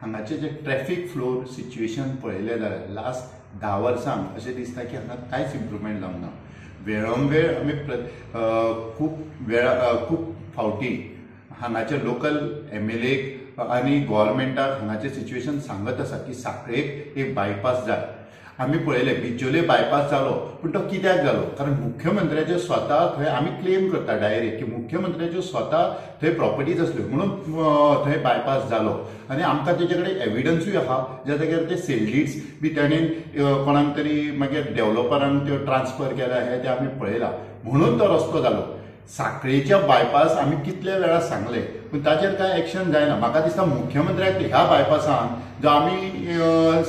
हांगाचे जे traffic floor situation पळयलें जाल्यार लास्ट 10 वर्सांक अशें दिसता की हांगा कांयच इम्प्रुवमेंट जावंक ना. वेळोवेळ आमी खूब फावटी हांगाचे लोकल MLA आनी गव्हर्मेंटाक हांगाचें सिच्युएशन सांगत आसा की साखळेक एक बायपास जाय. आमी पळयलें बिचोले बायपास जालो, पूण तो कित्याक जालो? कारण मुख्यमंत्र्याच्यो स्वता थंय आमी क्लेम करता डायरेक्ट की मुख्यमंत्र्याच्यो स्वता थंय प्रॉपर्टीज आसल्यो म्हणून थंय बायपास जालो. आनी आमकां तेजे कडेन एविडन्सूय आहा, ज्या जाग्यार ते सेल डीड्स बी ताणें कोणाक तरी मागीर डेव्हलपरांक त्यो ट्रान्सफर केल्या, हें तें आमी पळयलां, म्हणून तो रस्तो जालो. साखळेच्या बायपास आमी कितल्या वेळार सांगले पूण ताचेर कांय एक्शन जायना. म्हाका दिसता मुख्यमंत्र्याक ह्या बायपासान जो आमी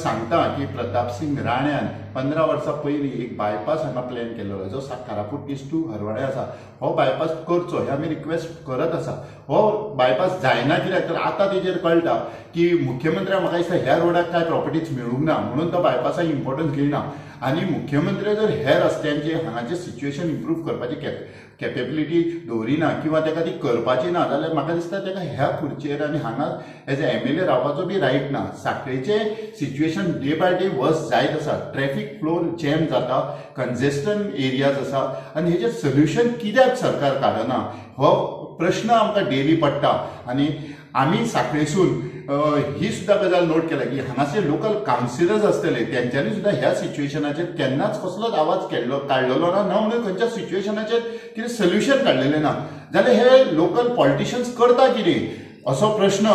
सांगता की प्रतापसिंग राण्यान 15 वर्सां पयलीं एक बायपास हांगा प्लॅन केल्लो जो कारापूट टू हरवळ्या आसा, हो बायपास करचो हे आमी रिक्वेस्ट करत आसा. हो बायपास जायना कित्याक तर आतां तेजेर कळटा की मुख्यमंत्र्याक म्हाका दिसता ह्या रोडाक कांय प्रॉपर्टीज मेळूंक ना म्हणून तो बायपासाक इम्पॉर्टन्स घेयना. आनी मुख्यमंत्री जर हे रस्त्यांचे हांगाचें सिच्युएशन इम्प्रूव करपाची कॅपेबिलिटी दवरिना किंवा ताका ती करपाची ना जाल्यार म्हाका दिसता ताका ह्या खुर्चेर आनी हांगा एज अ MLA रावपाचो बी रायट ना. साखळेचें situation day by day worse जायत आसा, ट्रॅफिक फ्लोर जॅम जाता, कंजेस्टन एरियाज आसा आनी हेजें सोल्युशन कित्याक सरकार काडना हो प्रश्न आमकां डेली पडटा. आनी आमी साखळेसून ही सुद्दां गजाल नोट केल्या की हांगासर लोकल कावन्सिलर्स आसतले तेंच्यांनी सुद्दां ह्या सिच्युएशनाचेर केन्नाच कसलोच आवाज काडलेलो ना, ना म्हणून खंयच्या सिच्युएशनाचेर कितें सोल्युशन काडलेलें ना. जाल्यार हे लोकल पॉलिटिशियन्स करता कितें असो प्रश्न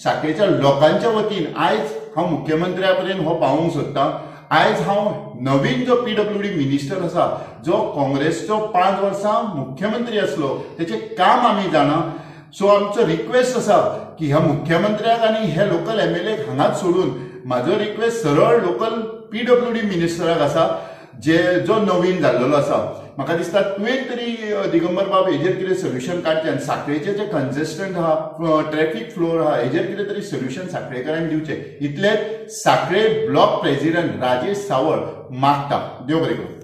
साखळेच्या लोकांच्या वतीन आयज हांव मुख्यमंत्र्या पर्यंत हो पावोवंक सोदतां. आयज हांव नवीन जो PWD minister आसा, जो काँग्रेसचो 5 वर्सां मुख्यमंत्री आसलो, तेचें काम आमी जाणा. सो आमचो रिक्वेस्ट आसा की ह्या मुख्यमंत्र्याक आनी हे लोकल MLA हांगाच सोडून म्हाजो रिक्वेस्ट सरळ लोकल PWD मिनिस्टराक आसा जे जो नवीन जाल्लेलो आसा. म्हाका दिसता तुवें तरी दिगंबर बाब हेजेर कितें सोल्युशन काडचें आनी साखळेचें जें कंजेस्टन आहा, ट्रॅफिक फ्लोर आहा, हेजेर कितें तरी सोल्युशन साखळेकारांक दिवचें. इतलेंच साखळे ब्लॉक प्रेसिडेंट राजेश सावळ मागता. देव बरें करूं.